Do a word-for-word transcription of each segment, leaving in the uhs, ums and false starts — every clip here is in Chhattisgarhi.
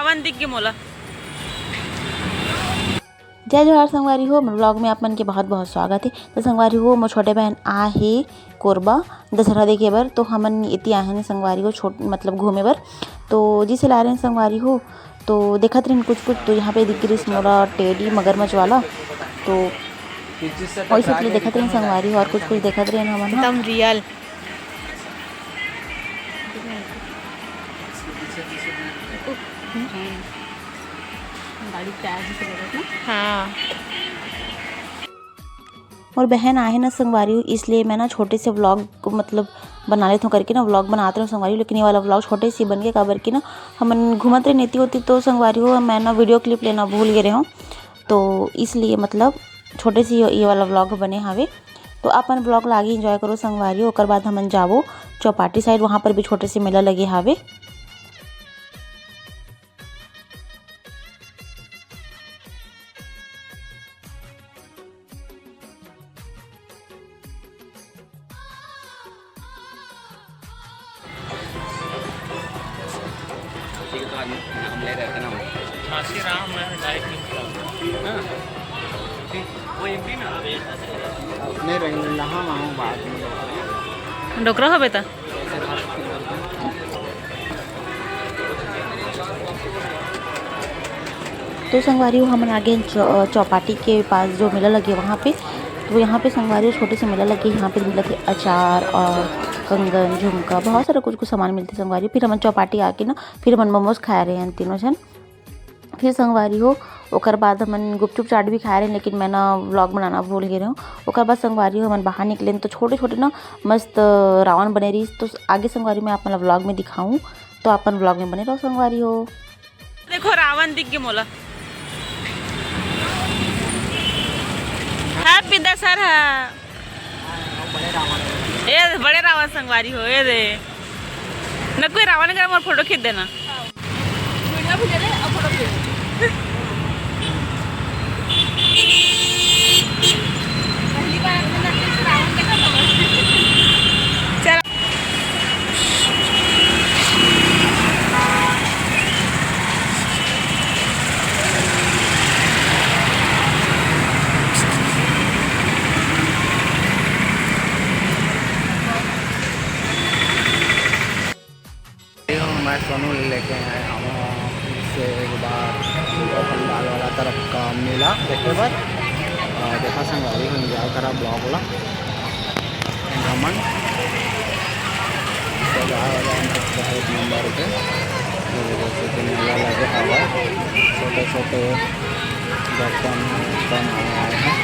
रावण दिख गे मोला। जय जोहार संगवारी हो, मोर vlog में आप मन के बहुत बहुत स्वागत है। तो संगवारी हो, मोर छोटे बहन आ हे कोरबा दशहरा देखे बर, तो हमन इति आए हन संगवारी हो, छोट मतलब घूमे बर। तो जिसे ला रहे हैं संगवारी हो, तो देखत रहन कुछ कुछ, तो यहाँ पे दिख रही मोला टेडी मगरमच्छ वाला, तो वही सब ले देखत रहन संगवारी हो, और कुछ कुछ देखत रहन हमन ह। एकदम real। गाड़ी टायर से लगत ना। हाँ। मोर बहन आहे ना संगवारी हो, इसलिए मैं ना छोटे से vlog को मतलब बना लेत हूँ करके ना vlog बनात रहूँ संगवारी हो, लेकिन ये वाला vlog छोटे से बन के काबर कि ना हमन घूमत रहे नेती होती तो संगवारी हो मैं ना video clip लेना भूल गए रहे हूँ, तो इसलिए मतलब छोटे से ये, ये वाला vlog बने हावे। तो अपन vlog ला आगे enjoy करो संगवारी हो। ओकर बाद हमन जाबो चौपाटी side, वहाँ पर भी छोटे से मेला लगे हावे। झांसी राम महल गाय की। हाँ। वो एमपी में आ गया। अपने रंग नहा वहाँ बाद में। डोकरा हो बेटा। तो संगवारी हो, हमन आ गए चौ-, चौपाटी के पास जो मेला लगे वहाँ पे। तो यहाँ पे संगवारी हो, छोटे से मेला लगे, यहाँ पे मिलत हे अचार और कंगन, झुमका, बहुत सारा कुछ कुछ सामान मिलते संगवारी हो। फिर हमन चौपाटी आके ना, फिर हमन मोमोज खाए रहे हैं तीनों जन। फिर संगवारी हो, ओकर बाद हमन गुपचुप चाट भी खाए रहे, लेकिन मैं ना vlog बनाना भूल गए रहे हूँ। ओकर बाद संगवारी हो, हमन बाहर निकले तो छोटे छोटे ना मस्त रावण बने रही। तो आगे संगवारी मैं आप मन ला vlog में दिखाऊँ, तो अपन vlog में बने रहो संगवारी हो। देखो रावण दिख गे मोला। Happy दशहरा। ए बड़े रावण संगवारी हो, ए दे। न कोई रावण करा मोर photo खींच देना। मैं सोनू लेके आए हम फिर से एक बार पंडाल वाला तरफ का मेला देखे बर। अ, देखा संगवारी हो, enjoy करा vlog ला। हमन सजा वजा बहुत नंबर के, जैसे कि मेला लगे हवा, छोटे छोटे बर्तन उर्तन आए हैं।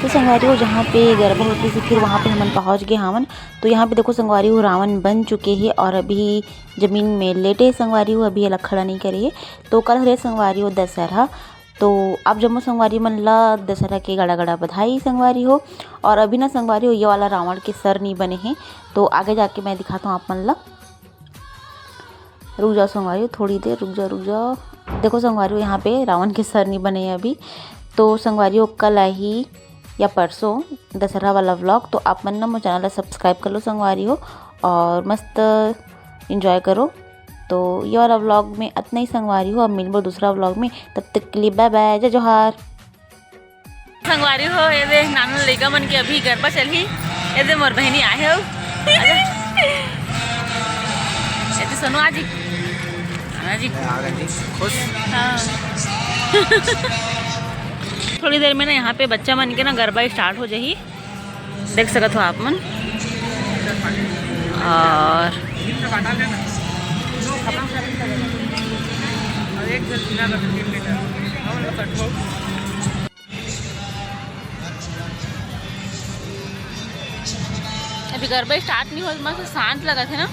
तो संगवारी हो, जहाँ पे गरबा होती थी, फिर वहाँ पे हमन पहुँच गए हावन। तो यहाँ पे देखो संगवारी हो, रावण बन चुके हैं और अभी जमीन में लेटे हैं संगवारी हो, अभी एला खड़ा नहीं करे है। तो कल हरे संगवारी हो दशहरा, तो आप जम्मो संगवारी मन ला दशहरा के गड़ा गड़ा बधाई संगवारी हो। और अभी ना संगवारी हो, ये वाला रावण के सर नहीं बने हैं, तो आगे जाके मैं दिखाता हूँ आप मन ला। रुक जाओ संगवारी हो, थोड़ी देर रुक जाओ, रुक जाओ। देखो संगवारी हो, यहाँ पे रावण के सर नहीं बने हैं अभी। तो संगवारी हो, कल आही या परसों दशहरा वाला vlog, तो आप मन ना मोर channel ला subscribe कर लो संगवारी हो, और मस्त enjoy करो। तो ये वाला vlog में अतना ही संगवारी हो, अब मिलबो दूसरा vlog में, तब तक के लिए bye bye, जय जोहार। संगवारी हो, ये दे नाना लइका मन के अभी गरबा चलही। ये दे मोर बहिनी आहे हो। ये दे सोनू आजी। आना जी। खुश। हाँ। थोड़ी देर में ना यहाँ पे बच्चा मन के ना गरबा start हो जाही, देख सकत हो आप मन। और अभी गरबा start नहीं होत, मस्त शांत लगत हे ना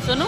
सोनू?